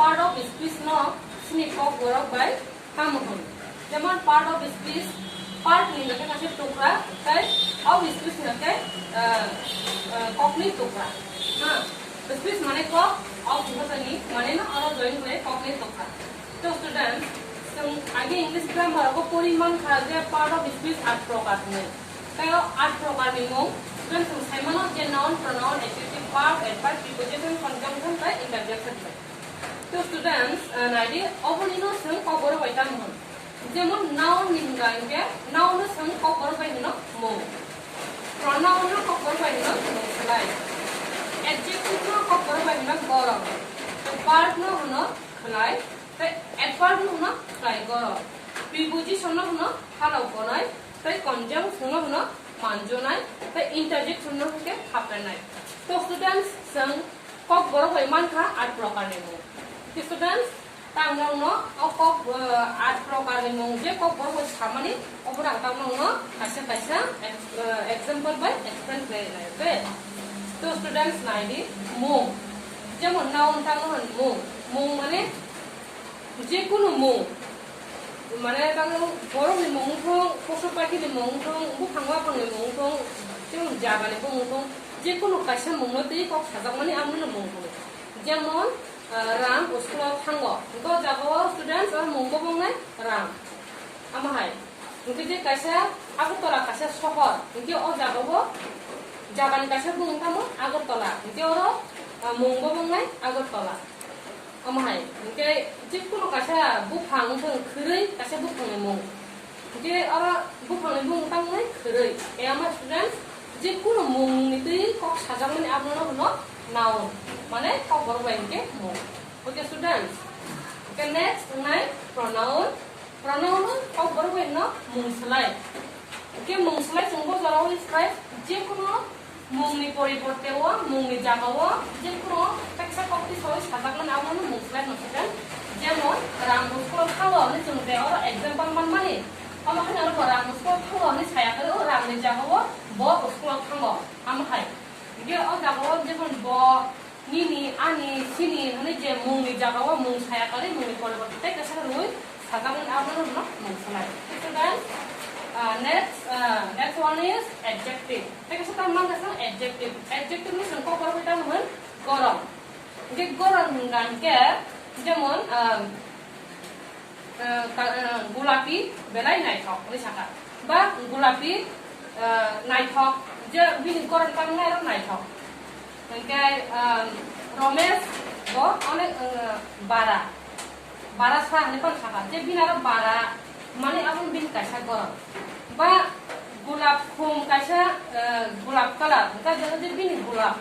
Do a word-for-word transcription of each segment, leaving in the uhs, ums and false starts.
Part of speech no sini kok borok bai tamo hwn. Jemon part of speech, part ni hwnkhe kaisa tukra, tei of speech ni hwnkhe, ah, ah, kokni tukra. Ha, speech mane kok, of hwnkhe ni mane no aro join khlai kokni tukra. To students, chwng age English grammar o pori mankha je part of speech at prokar hwnwi. Tei o at prokar ni mung, students, chwng sai mano je noun, pronoun, adjective, verb, adverb, preposition, conjunction tei interjection bai. To students, ah, naidi, oboni no chwng kokborok bai tamo hwn. Jemon noun ni hwnka hinkhe, noun no chwng kokborok bai hwno mung. Pronoun no kokborok bai hwno mung slai. Adjective no kokborok bai hwno gorok. Verb no hwno khlai. Tei adverb no hwno khlai gorok. Preposition no hwno halok gonai. Tei conjunction no hwno manjonai. Tei interjection no hwnkhe hapennai. To students, chwng kokborok bai mankha at prokar ni mung. Students, tang nokno o kok, eh, at prokar ni mung je kokborok bai samani, obo ang tang nokno kaisa kaisa ex-, eh, example bai explain khlai nai, okay? To students, naidi, mung. Jemon noun tang nokno mung. Mung mane je kunu mung. Mane tang borok ni mung thung, posu paikhi ni mung thung, buphang waphang ni mung thung, jemon jaga ni mung thung, je kunu kaisa mung no twi kok sajakmani amo no mung thung. Jemon, ah, Ram school o thango. Hwnkhe o jaga o students o mung bo wngnai Ram. Amo hai. Hwnkhe je kaisa Agartala kaisa sohor. Hwnkhe o jaga o jaga ni kaisa bung tamo Agartala. Hwnkhe oro, ah, mung bo wngnai Agartala. Amo hai. Hwnkhe je kunu kaisa buphang wngthung khwrwi kaisa buphang ni mung. Hwnkhe oro buphangni bung tangwi khwrwi. Tei ama students, je kunu mungni twi kok sajakmani abono hwno noun. Mane kokborok bai hwnkhe mung. Okay students. Hwnkhe next wngnai pronoun. Pronoun no kokborok bai hwno mung slai. Hwnkhe mung slai chwng bo jorao wnwi slai je kunu mungni poriborte o, mungni jaga o, je kunu kaisa kokti sawi sajakmani abono mung slai hwnwi sajakha. Jemon, Ram school o thango hwnwi chwng je oro example manmani, omo haino oro bo Ram school o thango hwnwi saya khe, o Ramni jaga o bo school o thango, amo hai. Hwnkhe o jaga o jemon bo, nini, ani, sini hwnwi je mungni jaga o mung saya khe, mungni poriborte tei kaisa rwui sajakmani abono hwno mung slai. Students, ah, next, ah, next one is adjective. Tei kaisa tamo mankha chwng adjective. Adjective ni chwng kokborok bai tamo hwn goron. Hwnkhe goron hwnka hwnkhe jemon, ah, ah, ka-, ah, gulapi belai naithok hwnwi sakha. Ba gulapi, ah, naithok, je bini goron tamo nai aro naithok. Hwnkhe, ah, Romesh bo onek, ah, bara. Bara sa hwnwi phano sakha, je bini aro bara, mane abo bini kaisa goron. Ba gulab khum kaisa, eh, gulab colour, wngkha je, je bini gulab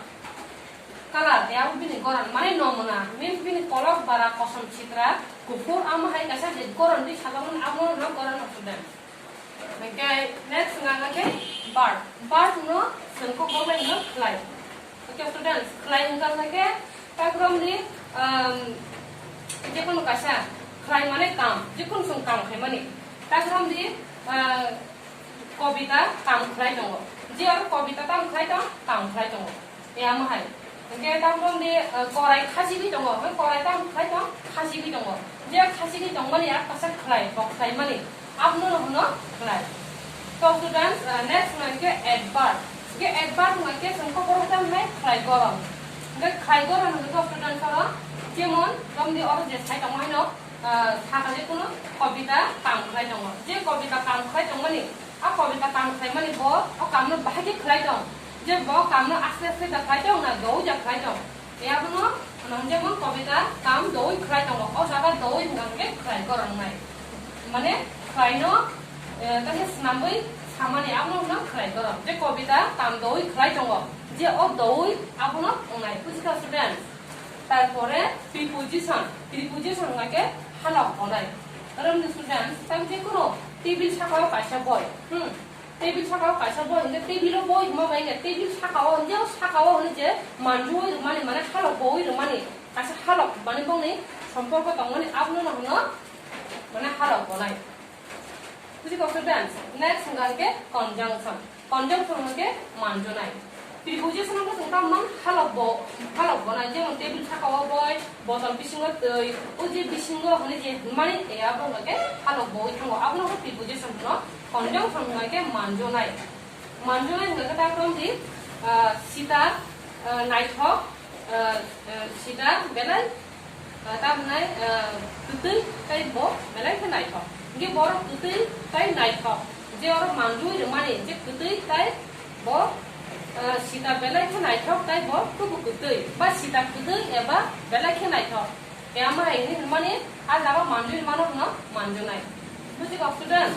colour, tei abo bini goron, mane nomuna, means bini kolok bara kosom sitra, kuphur, amo hai kaisa je goron twi sajakmani, abono goron of students. Hwnkhe next wngkha khe verb. Verb no chwng kokborok bai hwno khlai. Okay students, khlai wngkha khe takrom ni, um, jekunu kaisa khlai mane kam, jekunu chwng kam khaimani. Takrom ni, uh, Kobita kam khlai tongo. Je oro Kobita tamo khlai tong, kam khlai tongo. Tei amo hai. Hwnkhe tamo de, eh, korai khajigwi tongo. Hwnkhe korai tamo khlai tong, khajigwi tongo. Je khajigwi tongmani a kaisa khlai, bo khlaimani. Abono hwno khlai. To students, eh, next hwnkhe adverb. Hwnkhe adverb hwnkhe chwng kokborok tamo hai khlai goron. Hwnkhe khlai goron hwnkhe to students oro, jemon, tamo de oro je sai tongmani no, ah, sakha je kunu Kobita kam khlai tongo. Je Kobita kam khlai tongmani, a Kobita kam khlaimani bo o kamno bahai khe khlai tong. Je bo kamno aste aste da khlai tong na doui da khlai tong. Tei abono nang jemon Kobita kam doui khlai tongo. O jaga doui hwnkha hwnkhe khlai goron nai. Mane khlaino, eh, kaisa swnamwi samani abono hwnkha khlai goron. Je Kobita kam doui khlai tongo. Je o doui abono wngnai. Bujikha students? Tarpore preposition, preposition hwnkhe halok gonai. Oro wngkha students, tamo je kunu table saka o kaisa boi, hmm, table saka o kaisa boi, hwnkhe table o boi hwnma bai hwnkhe table saka o, hwnkhe o saka o hwnwi je manjui rwmani, mane halok boui rwmani, kaisa halok mane bongni somporko tongmani, abono hwno mane halok gonai. Bujikha students, next hwnkha hwnkhe conjunction. Conjunction hwnkhe manjonai. Preposition wngkha chwng tamo mang halok bo, halok bo nai, jemon table saka o boi, botol bisingo twi, o je bisingo hwnwi je hwnmani, e abo hwnkhe halok bo wi thango, abono hwnkhe preposition hwno. Conjunction hwnkhe manjonai. Manjonai hwnkhe ta tong di, ah, sita, ah, naithok, ah, ah, sita belai, ah, ta hwnai, ah, kwtwi tei bo belai khe naithok. Hwnkhe borok kwtwi tei naithok, je oro manjui rwmani je kwtwi tei bo, ah, sita belai khe naithok tei bo tubu kwtwi ba sita kwtwi eba belai khe naithok. Tei ama hai hwnwi hwnmani, a jaga manjui mano hwno manjonai. Bujikha student?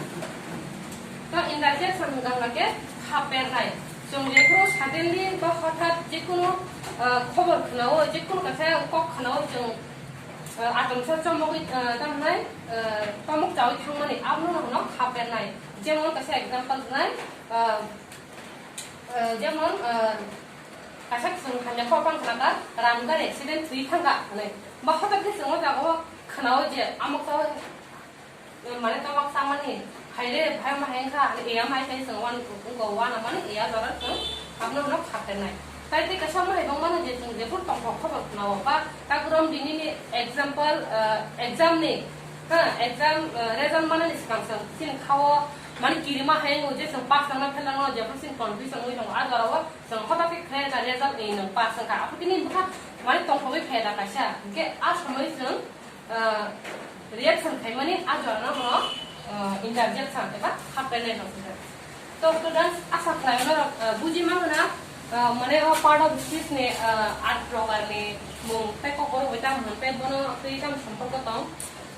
To interjection hwnkha hwnkhe khapernai. Chwng jephuru suddenly ba hothat jekunu, ah, khobor khwnao, jekunu kaisa kok khwnao chwng, ah, atomsa chomogwi, ah, tamnai, ah, tomok chawi thangmani, abono hwno khapernai. Jemon kaisa example rwnai, ah, ah, jemon, ah, kaisa chwng hamya kok bang khna ka, ram gari accident thwi thangka hwnwi. Ba hothat khe chwng o jaga o khwnao je amok chawi, mane tobak chamani, haire, bhai ma hai wngkha, hwnwi eya mai sai chwng wan-, wngkha, wana mani eya jora chwng abono hwno khapernai. Tai tei kaisa ma hai bang mano je chwng jephuru tongthok khobor khwnao, ba taguram dinini example, ah, exam ni, ha, exam, ah, result manani swkang chwng chini khao mani kirima hai wngo je chwng pass nangna fail nangna jephuru chini confusion wngwi tongo, a jora o chwng hothat khe khlai da result ni nwng pass wngkha, aphuru tini bwkha mani tongthogwi phai da kaisa, hwnkhe a somoi chwng ah, reaction khaimani a jorano hwno, ah, interjection eba khapernai rok hwnkha. To students, asa khlaio norok, ah, buji mano na, ah, mane o part of speech ni, ah, art program ni mung tei kokborok bai tamo hwn tei bono tei tamo somporko tong.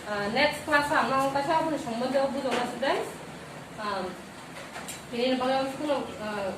Ah, next class o ang no kaisa aboni sombondhe o bujokna students. Ah, tini ni bagwi ang sukno, ah,